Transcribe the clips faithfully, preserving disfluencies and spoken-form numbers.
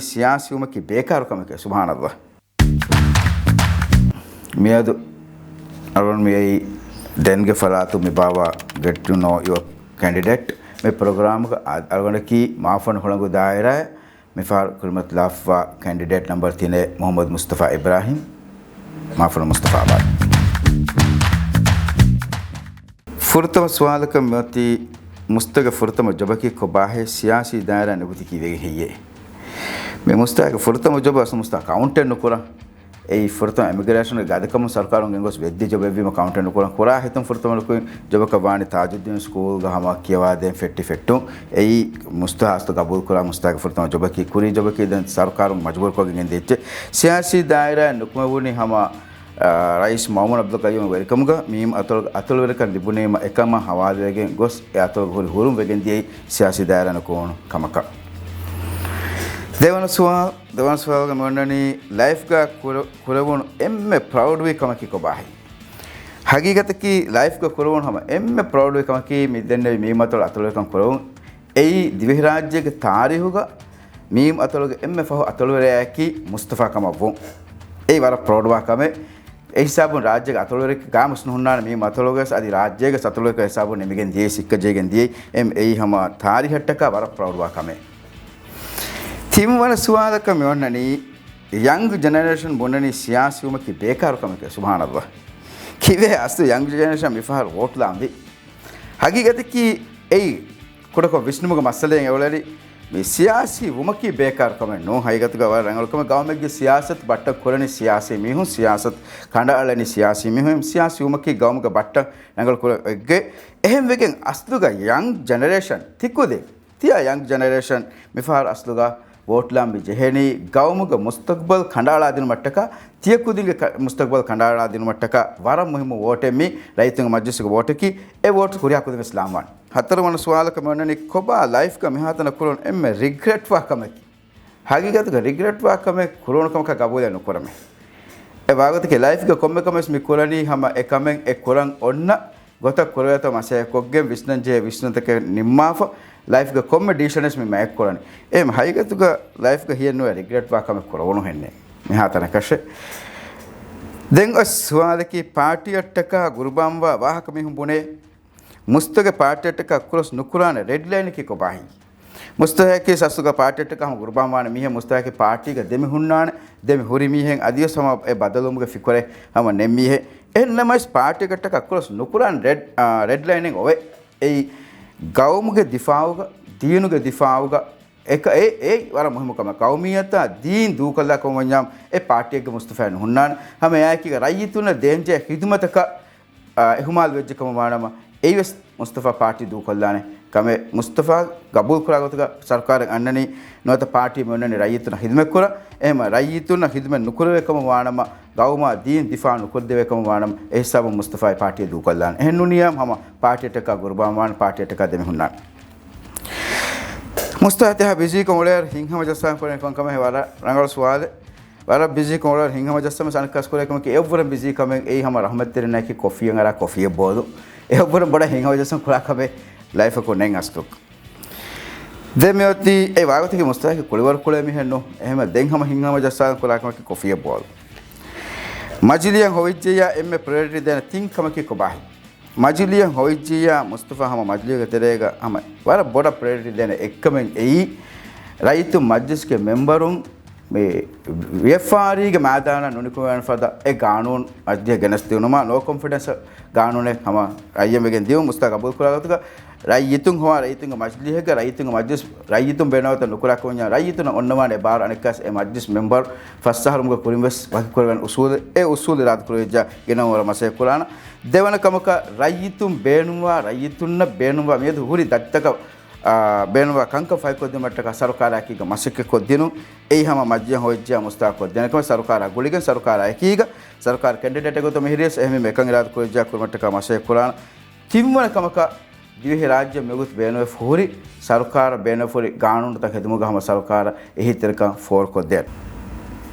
ސިޔާސީ ވުމަކީ ބޭކާރު ކަމެކޭ. ސުބްޙާނަﷲ. މިއަދު އަޅުގަނޑު މިއައީ ޑެންގެ ފަރާތުން މި ބާއްވާ Get to Know Your Candidate މި ޕްރޮގްރާމުގަ އަ-، އަޅުގަނޑަކީ މާފަންނު ހުޅަނގު ދާއިރާއަށް މިފަހަރު ކުރިމަތިލާފަ ކެންޑިޑޭޓް ނަމްބަރު ތިނެއް މުޙައްމަދު މުޞްޠަފާ އިބްރާހީމް. މާފަންނު މުޞްޠަފާ އާބާދު. ފުރަތަމަ ސުވާލަކަށް މިއޮތީ މުސްތަގެ ފުރަތަމަ ޖޮބަކީ ކޮބާހޭ؟ ސިޔާސީ ދާއިރާ ނުކުތި ކީއްވެގެން ހެއްޔޭ؟ މި މުސްތާގެ ފުރަތަމަ ޖޮބަ އަސްލު މުސްތާ ކައުންޓެއް ނުކުރާ. އެއީ ފުރަތަމަ އިމިގްރޭޝަންގެ ގަދަކަމުން ސަރުކާރުން ގެންގޮސް ވެއްދި ޖޮބެއްވީމަ ކައުންޓެއް ނުކުރާ. ކުރާ ހިތުން ފުރަތަމަ ނުކުތް ޖޮބަކަށް ވާނީ ތާޖުއްދީން ސްކޫލްގަ ހަމަ ކިޔަވާދޭން ފެއްޓި ފެއްޓުން. އެއީ މުސްތާ އަސްލު ގަބޫލުކުރާ މުސްތާގެ ފުރަތަމަ ޖޮބަކީ. ކުރީ ޖޮބަކީ ދެން ސަރުކާރުން މަޖުބޫރުކޮށްގެން ގެންދިއްޗެއް. ސިޔާސީ ދާއިރާއެއް ނުކުމެވުނީ ހަމަ ރައީސް މައުމޫން އަބްދުލް ޤައްޔޫމް ވެރިކަމުގަ މީމް އަތޮޅު-، އަތޮޅުވެރިކަން ލިބުނީމަ އެކަމާ ހަވާލުވެގެން ގޮސް އެ އަތޮޅުގަ ހުރި ހުރުން ވެގެން ދިޔައީ ސިޔާސީ ދާއިރާ ނުކުމެވުނު ކަމަކަށް. ދެވަނަ ސުވާލު، ދެވަނަ ސުވާލުގަ މި އޮންނަނީ ލައިފްގަ ކުރެ-، ކުރެވުނު އެންމެ ޕްރައުޑްވީ ކަމަކީ ކޮބާހޭ؟ ހަގީގަތަކީ ލައިފްގަ ކުރެވުނު ހަމަ އެންމެ ޕްރައުޑްވީ ކަމަކީ މި ދެންނެވި މީމް އަތޮޅު އަތޮޅުވެރިކަން ކުރެވުން. އެއީ ދިވެހިރާއްޖޭގެ ތާރީހުގަ މީމް އަތޮޅުގެ އެންމެ ފަހު އަތޮޅުވެރިޔާއަކީ މުސްތަފާ ކަމަށްވުން. އެއީ ވަރަށް ޕްރައުޑްވާ ކަމެއް. އެ ހިސާބުން ރާއްޖޭގެ އަތޮޅުވެރިކަމެއް ގާމުސް ނުހުންނާނެ މީމް އަތޮޅުގަސް އަދި ރާއްޖޭގެ އަތޮޅުވެރިކަމެއް ހިސާބުން ނިމިގެން ދިޔައީ ސިއްކަ ޖެހިގެން ދިޔައީ. އެ-، އެއީ ހަމަ ތާރީހަށްޓަކާ ވަރަށް ޕްރައުޑްވާ ކަމެއް. ތިންވަނަ ސުވާލަކަށް މި އޮންނަނީ، ޔަންގް ޖެނެރޭޝަން ބުނަނީ ސިޔާސީ ވުމަކީ ބޭކާރު ކަމެކޭ. ސުބްޙާނަﷲ. ކީއްވެ އަސްލު ޔަންގް ޖެނެރޭޝަން މިފަހަރު ވޯޓް ލާންވީ؟ ހަގީގަތަކީ އެއީ ކުޑަކޮށް ވިސްނުމުގެ މައްސަލައެއް އެއުޅެނީ. މި ސިޔާސީ ވުމަކީ ބޭކާރު ކަމެއް ނޫން. ހަގީގަތުގަ ވަރަށް ރަނގަޅު ކަމެއް. ގައުމެއްގެ ސިޔާސަތު ބައްޓަން ކުރަނީ ސިޔާސީ މީހުން، ސިޔާސަތު ކަނޑައަޅަނީ ސިޔާސީ މީހުން. ސިޔާސީ ވުމަކީ ގައުމުގެ ބައްޓަން ރަނގަޅު ކުރަން އެއްގެ. އެހެންވެގެން އަސްލުގަ ޔަންގް ޖެނެރޭޝަން ތިކުދިން ތިޔަ ޔަންގް ޖެނެރޭޝަން މިފަހަރު އަސްލުގަ ވޯޓް ލާން މި ޖެހެނީ ގައުމުގެ މުސްތަޤްބަލް ކަނޑައަޅާދިނުމަށްޓަކާ، ތިޔަ ކުދިންގެ ކަ-، މުސްތަޤްބަލް ކަނޑައަޅާދިނުމަށްޓަކާ. ވަރަށް މުހިއްމު ވޯޓެއް މީ ރައްޔިތުންގެ މަޖްލިސުގެ ވޯޓަކީ. އެ ވޯޓް ކުރިހާ ކުދިން ވެސް ލާންވާނެ. ހަތަރުވަނަ ސުވާލަކަށް މި އޮންނަނީ ކޮބާ ލައިފްގަ މިހާތަނަށް ކުރުނު އެންމެ ރިގްރެޓްވާ ކަމެކޭ؟ ހަގީގަތުގަ ރިގްރެޓްވާ ކަމެއް ކުރެވުނު ކަމަކަށް ގަބޫލެއް ނުކުރަމޭ. އެ ވާގޮތަކީ ލައިފްގެ ކޮންމެ ކަމެއް މި ކުރަނީ ހަމަ އެ ކަމެއް އެ ކުރަން އޮންނަ ގޮތަށް ކުރެވޭތޯ މަސައްކަތްކޮށްގެން ވިސްނަންޖެހޭ ވިސްނުންތަކެއް ނިންމާފަ، ލައިފްގެ ކޮންމެ ޑިސިޝަނެއް މި މެއިކް ކުރަނީ. އެހެން ހަގީގަތުގަ ލައިފްގަ ހިޔެއްނުވޭ ރިގްރެޓްވާ ކަމެއް ކުރެވުނުހެންނެއް މިހާތަނަކަށެއް. ދެން އޮތް ސުވާލަކީ ޕާޓީއަށްޓަކާ ގުރުބާންވާ ވާހަކަ މީހުން ބުނޭ. މުސްތަގެ ޕާޓީއަށްޓަކާ އަކުރަސް ނުކުރާނެ ރެޑް ލައިނަކީ ކޮބާހޭ؟ މުސްތަހައްކީ ސަސްގަ ޕާޓީއަށްޓަކާ ހަމަ ގުރުބާންވާނެ މީހެއް، މުސްތަހައްކީ ޕާޓީގަ ދެމި ހުންނާނެ، ދެމި ހުރި މީހެއް، އަދިވެސް ހަމަ އެ ބަދަލުވުމުގެ ފިކުރެއް ހަމަ ނެތް މީހެއް. އެހެން ނަމަވެސް ޕާޓީގައްޓަކަށް އަކުރަސް ނުކުރާނެ ރެޑް، އާ، ރެޑް ލައިނެއް އޮވޭ. އެއީ ގައުމުގެ ދިފާއުގަ، ދީނުގެ ދިފާއުގަ، އެކަ-، އެ-، އެއީ ވަރަށް މުހިއްމު ކަމެއް. ގައުމިއްޔަތާ ދީން ދޫކޮށްލާ ކަމަށް ވަންޏާ އެ ޕާޓީއެއްގެ މުސްތަފާއެއް ނުހުންނާނެ. ހަމަ އެއާއެކީގަ ރައްޔިތުންނަށް ދޭންޖެހޭ ޚިދުމަތަކަށް އާ، އިހުމާލު ވެއްޖެ ކަމަށް ވާނަމަ، އެއީވެސް މުސްތަފާ ޕާޓީ ދޫކޮށްލާނެ ކަމެއް. މުސްތަފާ ގަބޫލުކުރާ ގޮތުގަ ސަރުކާރެއް އަންނަނީ، ނުވަތަ ޕާޓީ މި އޮންނަނީ ރައްޔިތުންނަށް ޚިދުމަތްކުރަން. އެހެންމަ ރައްޔިތުންނަށް ޚިދުމަތް ނުކުރެވޭ ކަމަށް ވާނަމަ، ގައުމާ ދީން ދިފާ ނުކުރެވޭ ކަމަށް ވާނަމަ، އެ ހިސާބުން މުސްތަފާ ޕާޓީ ދޫކޮށްލާނެ. އެހެން ނޫނިއްޔާ ހަމަ ޕާޓީއަށްޓަކާ ގުރުބާންވާނެ، ޕާޓީއަށްޓަކާ ދެމިހުންނާނެ. މުސްތަފާ ތިހާ ބިޒީކޮށް އުޅޭއިރު ހިތްހަމަޖައްސާން ކުރެވޭ ކޮން ކަމެއް؟ ވަރަށް ރަނގަޅު ސުވާލެއް. ވަރަށް ބިޒީކޮށް އުޅޭއިރު ހިތްހަމަޖައްސަމުން އަނެއްކާސް ކުރޭ ކަމަކީ، އެއަށްވުރެން ބިޒީ ކަމެއް އެއީ ހަމަ ރަޙްމަތްތެރިންނާއެކީ ކޮފީއެއް އަރާ ކޮފީއެއް ބޯލުން. އެއަށްވުރެން ބޮޑަށް ހިތްހަމަޖައްސަން ކުރާ ކަމެއް ލައިފަކު ނެތް އަސްލު. ދެން މިއޮތީ އެ ވާގޮތަކީ މުސްތަފާއަކީ ކުޅިވަރު ކުޅޭ މީހެއް ނޫން. އެހެންމަ ދެން ހަމަ ހިތްހަމަޖައްސާން ކުރާ ކަމަކީ ކޮފީއެއް ބޯލުން. މަޖިލީހަށް ހޮވިއްޖެއްޔާ އެންމެ ޕްރަޔޮރިޓީ ދޭނެ ތިން ކަމަކީ ކޮބާހޭ؟ މަޖިލީހަށް ހޮވިއްޖިއްޔާ މުސްތަފާ ހަމަ މަޖިލީހުގެ ތެރޭގަ ހަމަ ވަރަށް ބޮޑަށް ޕްރަޔޮރިޓީ ދޭނެ އެއްކަމެއް އެއީ، ރައްޔިތުން މަޖްލިސްގެ މެމްބަރުން މި ވިޔަފާރީގެ މައިދާނަށް ނުނިކުމެވޭނެ ފަދަ އެ ގާނޫނު މަޖްލީހަށް ގެނެސް ދިއުނުމާ، ނޯ ކޮންފިޑެންސް ގާނޫނެއް ހަމަ ރައްޔަށް ވެގެން ދިއުން. މުސްތަފާ ގަބޫލުކުރާ ގޮތުގަ ރައްޔިތުން ހޮވާ، ރައްޔިތުންގެ މަޖްލީހެއްގަ ރައްޔިތުންގެ މަޖްލިސް، ރައްޔިތުން ބޭނުންވާ ގޮތަށް ނުކުރާ ކަމަށް ވަންޏާ، ރައްޔިތުންނަށް އޮންނަވާނެ އެ ބާރު އަނެއްކާސް އެ މަޖްލިސް މެމްބަރު ފަސް އަހަރުމުގެ ކުރިން ވެސް ވަކިކުރެވޭނެ އުސޫލެއް. އެ އުސޫލު އިރާދަ ކުރެވިއްޖާ ގެނައުމަށް މަސައްކަތް ކުރާނަން. ދެވަނަ ކަމަކަށް ރައްޔިތުން ބޭނުންވާ، ރައްޔިތުންނަށް ބޭނުންވާ މިއަދު ހުރި ދަތިތަކަށް، އާ، ބޭނުންވާ ކަންކަން ފަހިކޮށްދިނުމަށްޓަކާ ސަރުކާރާއެކީގަ މަސައްކަތް ކޮށްދިނުން. އެއީ ހަމަ މަޖްލީހަށް ހޮވިއްޖިއްޔާ މުސްތަފާ ކޮށްދޭނެ ކަމެއް. ސަރުކާރާ ގުޅިގެން ސަރުކާރާ އެކީގަ ސަރުކާރު ކެންޑިޑޭޓެއް ގޮތަށް މިހިރިޔަސް އެހެންވީމަ އެކަން އިރާދަ ކުރެވިއްޖާ ކުރުމަށްޓަކާ މަސައްކަތް ކުރާނަން. ތިންވަނަ ކަމަކަށް ދިވެހި ރާއްޖެ މިގޮތު ބޭނުންވެފަ ހުރި، ސަރުކާރަށް ބޭނުންވެފަ ހުރި ގާނޫނުތައް ހެދުމުގަ ހަމަ ސަރުކާރަށް އެހީތެރިކަން ފޯރުކޮށްދޭން.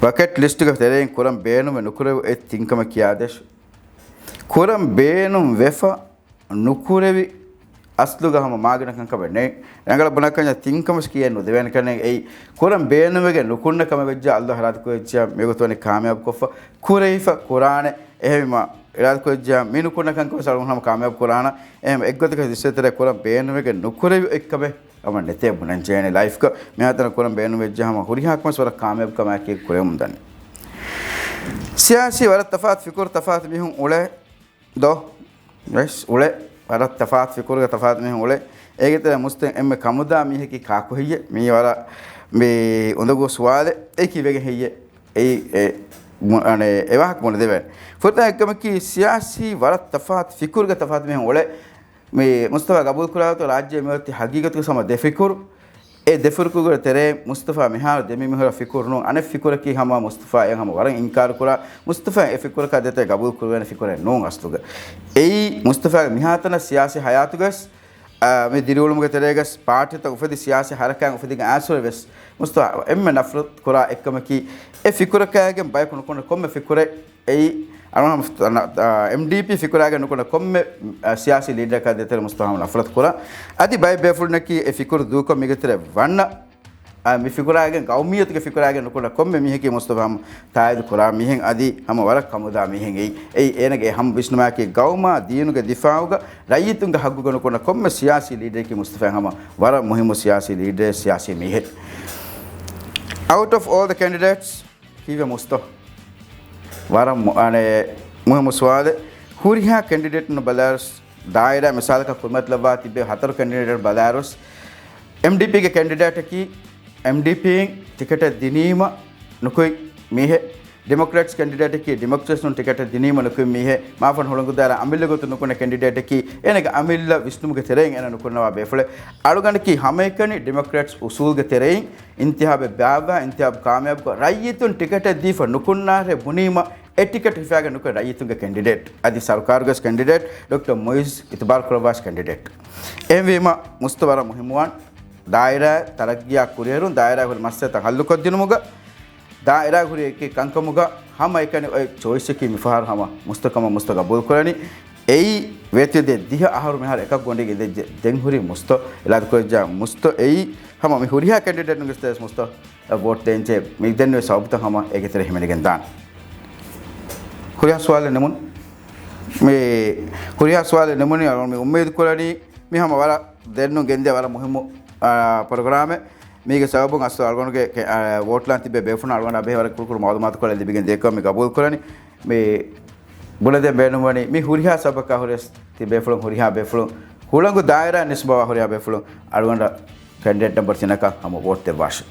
ބަކެޓް ލިސްޓުގެ ތެރެއިން ކުރަން ބޭނުންވެ ނުކުރެވު އެ ތިން ކަމެއް ކިޔާދޭށި. ކުރަން ބޭނުން ވެފަ ނުކުރެވި އަސްލުގަ ހަމަ މާގިނަ ކަންކަމެއް ނެތް. ރަނގަޅަށް ބުނާކަންޏާ ތިން ކަމަށް ކިޔަން ނުދެވޭނެ ކަންނޭނގެ. އެއީ ކުރަން ބޭނުންވެގެން ނުކުންނަ ކަމެއް ވެއްޖާ އައްލާހް ރާދިކުރެއްޖާ މިގޮތު ވަނީ ކާމިޔާބު ކޮށްފަ، ކުރެވިފަ ކުރާނެ. އެހެންވީމަ އިރާދަކުރެއްޖާ މި ނުކުންނަ ކަންކަމަށް އަޅުގަނޑު ހަމަ ކާމިޔާބު ކުރާނަ. އެހެން އެއްގޮތަކަށް ދިއްސޭތެރޭ ކުރަން ބޭނުންވެގެން ނުކުރެވި އެއްކަމެއް ހަމަ ނެތޭ ބުނަން ޖެހޭނެ ލައިފްގަ. މިހާތަނަށް ކުރަން ބޭނުންވެއްޖާ ހަމަ ހުރިހާ ކަމެއް ވަރަށް ކާމިޔާބު ކަމާއެކީ ކުރެވެމުން ދަނީ. ސިޔާސީ ވަރަށް ތަފާތު ފިކުރު ތަފާތު މީހުން އުޅޭ ދޯ؟ ވެސް އުޅޭ. ވަރަށް ތަފާތު ފިކުރުގެ ތަފާތު މީހުން އުޅޭ. އޭގެ ތެރޭ މުސްތެން އެންމެ ކަމުދާ މީހަކީ ކާކު ހެއްޔޭ؟ މީ ވަރަށް މި އުނދަގޫ ސުވާލެއް. އެއީ ކީއްވެގެން ހެއްޔޭ؟ އެއީ އެ މު-، އަނެ، އެ ވާހަކަ ބުނެދެވޭނެ. ފުރަތަމަ އެއްކަމަކީ ސިޔާސީ ވަރަށް ތަފާތު ފިކުރުގެ ތަފާތު މީހުން އުޅޭ. މި މުސްތަފާ ގަބޫލު ކުރާގޮތުގަ ރާއްޖޭ މިއޮތީ ހަގީގަތުގަ ހަމަ ދެ ފިކުރު. އެ ދެ ފިކުރުގެ ތެރޭ މުސްތަފާ މިހާރު ދެ މި މިހުރަ ފިކުރު ނޫން. އަނެއް ފިކުރަކީ ހަމަ މުސްތަފާ އެ ހަމަ ވަރަށް އިންކާރު ކުރާ، މުސްތަފާ އެ ފިކުރަކާ ދޭތެރޭ ގަބޫލު ކުރެވޭނެ ފިކުރެއް ނޫން އަސްލުގަ. އެއީ މުސްތަފާގެ މިހާތަނަށް ސިޔާސީ ހަޔާތުގަވެސް، އާ، މި ދިރިއުޅުމުގެ ތެރޭގަސް ޕާޓީތައް އުފެދި ސިޔާސީ ހަރަކާތް އުފެދިގެން އައިސްފަހުރެވެސް މުސްތަފާ އެންމެ ނަފްރަތު ކުރާ އެއްކަމަކީ އެ ފިކުރަކާގެން ބަޔަކު ނުކުންނަ ކޮންމެ ފިކުރެއް. އެއީ އަޅުގަނޑު ހަމަ، އާ، އެމްޑީޕީ ފިކުރާގެން ނުކުންނަ ކޮންމެ، އާ، ސިޔާސީ ލީޑަރަކާ ދޭތެރޭ މުސްތަފާ ހަމަ ނަފްރަތު ކުރާ. އަދި ބައެއް ބޭފުޅުންނަކީ އެ ފިކުރު ދޫކޮށް މީގެ ތެރޭ ވަންނަ، އާ، މި ފިކުރާގެން ގައުމިއްޔަތުގެ ފިކުރާގެން ނުކުންނަ ކޮންމެ މީހަކީ މުސްތަފާ ހަމަ ތާއީދު ކުރާ މީހެއް. އަދި ހަމަ ވަރަށް ކަމުދާ މީހެއް. އެއީ، އޭނަގެ އެ ހަމަ ވިސްނުމާއެކީ ގައުމާ ދީނުގެ ދިފާއުގަ ރައްޔިތުންގެ ހައްގުގަ ނުކުންނަ ކޮންމެ ސިޔާސީ ލީޑަރަކީ މުސްތަފާ ހަމަ ވަރަށް މުހިއްމު ސިޔާސީ ލީޑަރެއް، ސިޔާސީ މީހެއް. Out of all the candidates، ކީއްވެ މުސްތޯ؟ ވަރަށް މު-، އަނެއް މުހިއްމު ސުވާލެއް. ހުރިހާ ކެންޑިޑޭޓުން ބަލާއިރުސް، ދާއިރާ މިސާލަކަށް ކުރިމަތިލައްވާ ތިބޭ ހަތަރު ކެންޑިޑޭޓުން ބަލާއިރުސް، އެމްޑީޕީގެ ކެންޑިޑޭޓަކީ އެމްޑީޕީން ޓިކެޓެއް ދިނީމަ ނުކުތް މީހެއް، ޑިމޮކްރެޓްސް ކެންޑިޑޭޓަކީ ޑިމޮކްރެޓްސުން ޓިކެޓެއް ދިނީމަ ނުކުތް މީހެއް، މާފަން ހުޅަނގު ދާއިރާ އަމިއްލަ ގޮތުން ނުކުނެ ކެންޑިޑޭޓަކީ އޭނަގެ އަމިއްލަ ވިސްނުމުގެ ތެރެއިން އޭނަ ނުކުންނަވާ ބޭފުޅެއް. އަޅުގަނޑަކީ ހަމައެކަނި ޑިމޮކްރެޓްސް އުސޫލްގެ ތެރެއިން އިންތިހާބެއް ބާއްވާ، އިންތިހާބު ކާމިޔާބުކޮށް، ރައްޔިތުން ޓިކެޓެއް ދީފަ ނުކުންނާށޭ ބުނީމަ، އެ ޓިކެޓް ހިފާގެން ނުކުތް ރައްޔިތުންގެ ކެންޑިޑޭޓް، އަދި ސަރުކާރުގެ ކެންޑިޑޭޓް ޑޮކްޓަރ މުއިއްޒު އިތުބާރު ކުރައްވާ ކެންޑިޑޭޓް. އެހެންވީމަ، މުސްތަފާ ވަރަށް މުހިއްމުވާން ދާއިރާ ތަރައްގީއާ ކުރިއެރުން، ދާއިރާ ހުރި މައްސަލަތައް ހައްލުކޮށްދިނުމުގަ، ދާއިރާ ހުރި އެކި ކަންކަމުގަ ހަމަ އެކަނި އޮތް ޗޮއިސްއަކީ މިފަހަރު ހަމަ މުސްތަ ކަމަށް މުސްތަ ގަބޫލު ކުރަނީ. އެއީ ވޭތުވެދޭ ދިހަ އަހަރު މިހާރު އެކަށް ގޮނޑިގެ ދެ-، ދެން ހުރި މުސްތަ، އިރާދަ ކުރެއްޖާ މުސްތަ އެއީ ހަމަ މި ހުރިހާ ކެންޑިޑޭޓުންގެ ސްޓޭޓަސް މުސްތަ ވޯޓް ދޭންޖެ މި ދެންނެވި ސަބަބުތައް ހަމަ އޭގެ ތެރެ ހިމެނިގެން ދާނެ. ހުރިހާ ސުވާލެއް ނިމުން. މި ހުރިހާ ސުވާލެއް ނިމުނީ އަޅުގަނޑު މި އުއްމީދު ކުރަނީ މި ހަމަ ވަރަށް ދެންނުން ގެންދިޔަ ވަރަށް މުހިއްމު، އާ، ޕްރޮގްރާމެއް. މީގެ ސަބަބުން އަސްލު އަޅުގަނޑުގެ ކެ-، އާ، ވޯޓްލާން ތިބޭ ބޭފުޅުން އަޅުގަނޑަށް އަބަހެ ވަރަށް ކުރުކުރު މައުލޫމާތުކޮޅެއް ލިބިގެން ދިޔަކަމަށް މި ގަބޫލު ކުރަނީ. މި ބުނެދޭން ބޭނުންވަނީ މި ހުރިހާ ސަބަބަކާ ހުރެސް ތި ބޭފުޅުން ހުރިހާ ބޭފުޅުން ހުޅަނގު ދާއިރާ ނިސްބަވާ ހުރިހާ ބޭފުޅުން އަޅުގަނޑަށް ކެންޑިޑޭޓް ނަމްބަރު ތިނަކަށް ހަމަ ވޯޓް ދެއްވާށެ.